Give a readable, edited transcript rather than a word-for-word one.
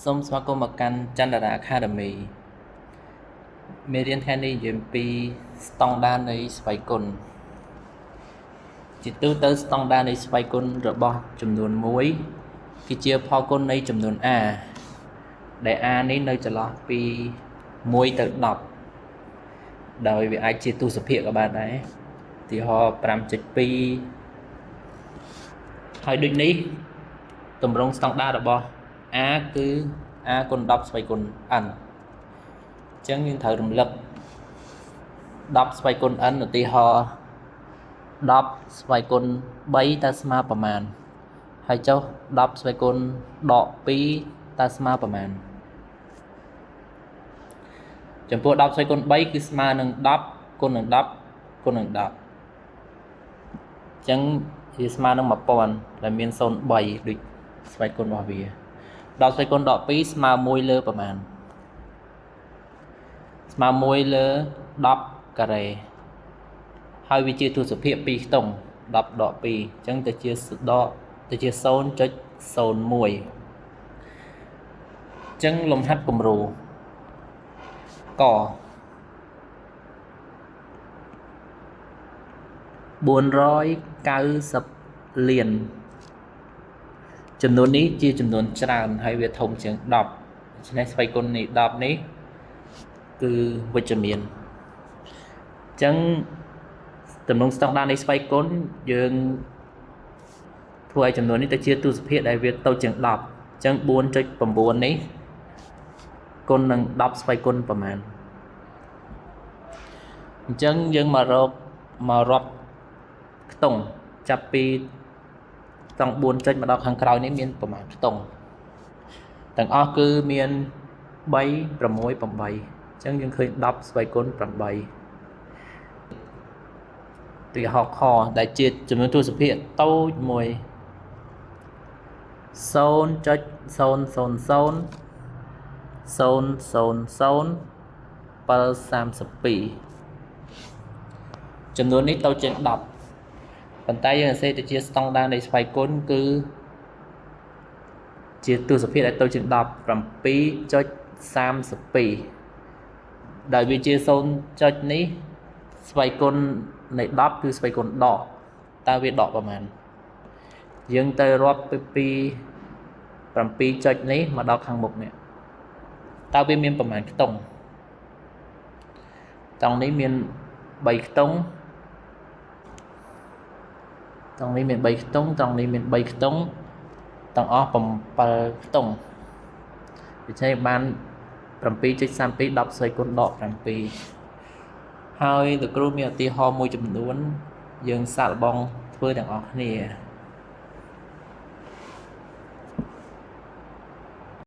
សូមស្វាគមន៍មកកាន់ចន្ទរា Academy មេរៀនថ្ងៃនេះនិយាយអំពីស្តង់ដារនៃស្វ័យគុណជាទូទៅស្តង់ដារនៃស្វ័យគុណរបស់ចំនួន1គឺជាផលគុណនៃចំនួន a ដែល a នេះនៅចន្លោះពី1ទៅ10ដោយវាអាចជាទសភាគក៏បានដែរឧទាហរណ៍5.2ហើយដូចនេះទម្រង់ស្តង់ដាររបស់ a គឺ a គុណ10ស្វ័យគុណ n អញ្ចឹងយើងត្រូវរំលឹក10ស្វ័យគុណ n ឧទាហរណ៍10ស្វ័យគុណ3តើស្មើប្រមាណហើយចុះ10ស្វ័យគុណដក2តើស្មើប្រមាណចំពោះ10ស្វ័យគុណ3គឺស្មើនឹង10គុណនឹង10គុណនឹង10អញ្ចឹងវាស្មើនឹង1000ដែលមាន03ដូចស្វ័យគុណរបស់វា10ស្វ័យគុណដក2ស្មើ1លើប្រមាណស្មើ1លើ10ការ៉េហើយវាជាទសភាគ2ខ្ទង់10ដក2អញ្ចឹងទៅជាដកទៅជា0.01អញ្ចឹងលំហាត់គំរូក490លានចំនួននេះជាចំនួនច្រើនហើយវាធំជាង10ដូច្នេះស្វ័យគុណនៃ10នេះគឺវិជ្ជមានអញ្ចឹងទម្រង់ស្តង់ដារនៃស្វ័យគុណយើងធ្វើឲ្យចំនួននេះទៅជាទសភាគដែលវាតូចជាង10អញ្ចឹង4.9នេះគុណនឹង10ស្វ័យគុណប្រមាណអញ្ចឹងយើងមករកមករាប់ខ្ទង់ចាប់ពីតង់4ចុចមកដល់ខាងក្រោយនេះមានប្រមាណខ្ទង់ទាំងអស់គឺមាន3 6 8អញ្ចឹងយើងឃើញ10ស្វ័យគុណ8ទីហោខដែលជាចំនួនទសភាគតូចមួយ0.000 000 732ចំនួននេះតូចជាង10ប៉ុន្តែយើងសរសេរទៅជាស្តង់ដារនៃស្វ័យគុណគឺជាទសភាគដែលតូចជាង10 7.32ដែលវាជា0ចុចនេះស្វ័យគុណនៃ10គឺស្វ័យគុណដកតើវាដកប្រមាណយើងទៅរាប់ពី7ចុចនេះមកដល់ខាងមុខនេះតើវាមានប្រមាណខ្ទង់តង់នេះមាន3ខ្ទង់តង់នេះមាន3ខ្ទង់តង់នេះមាន3ខ្ទង់ទាំងអស់7ខ្ទង់ដូច្នេះបាន7.32 10ស្វ័យគុណដក7ហើយលោកគ្រូមានឧទាហរណ៍មួយចំនួនយើងសាកល្បងធ្វើទាំងអស់គ្នា